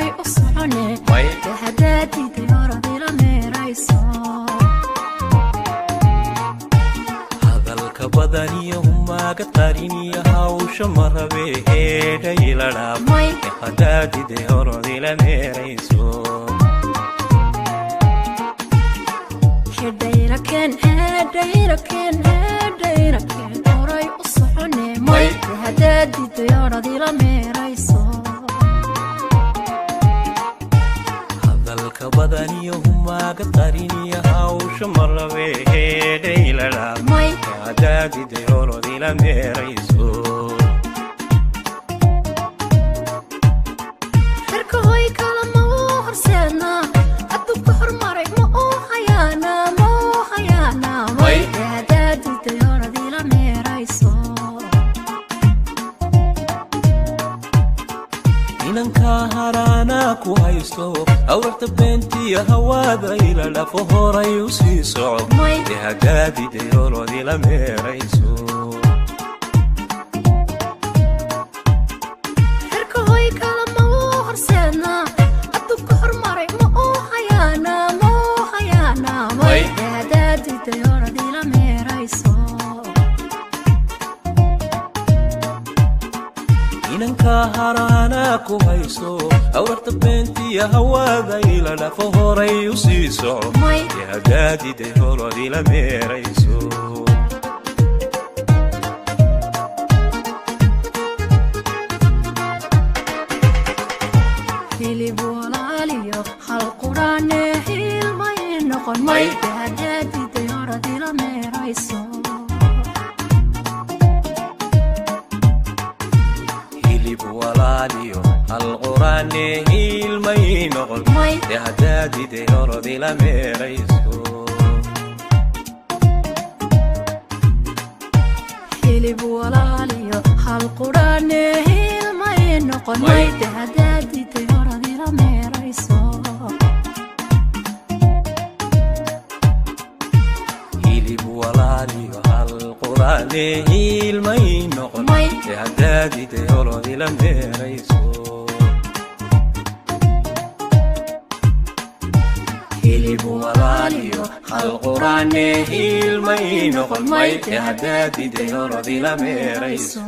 Horay u socone. May. Haddaadiiday orodila meerayso. Hadalka badaniyo humaagad qariniyo hawsha ma rabe, heedha ila dhaaf. May. Hadaadiday orodila meerayso. Hedhayrakeen, hedhayrakeen, hedhayrakeen, horay u socone. May. Haddaadiiday orodila meerayso. Hadalka badaniyo humaagad qariniyo hawsha ma rabe, heedha ila dhaaf. May. Hadaadiday orodila meerayso. Herkahoy kala ma uu horseednaa, adduunka hormaray ma uu hayaanaa, ma uu hayaanaa? May. Haddaadiiday orodila meerayso. Inankaa haraanaa ku haysto, awrarta beentiya hawaada ila dhafo, horay u sii soco. May. Ee hadaadiday orodila meerayso. Herkahoy kala ma uu horseednaa, adduunka hormaray ma uu hayaanaa, ma uu hayaanaa? May. Haddaadiiday orodila meerayso. Inankaa haraanaa ku haysto, awrarta beentiya hawaada ila dhafo, horay u sii soco. May. Ee hadaadiday orodila meerayso. Hilib walaaliyo hal quraane hilmay noqon. May. Haddaadiiday orodila meerayso. Hilib walaaliyo hal quraane hilmay noqon. May. Ee hadaadiday orodila meerayso. Hilib walaaliyo hal quraane hilmay noqon. May. Haddaadiiday orodila meerayso. Hilib walaaliyo hal quraane hilmay noqon. May. Ee hadaadiday orodila meerayso. Hilib walaaliyo hal quraane hilmay noqon. May. Ee hadaadiday orodila meerayso.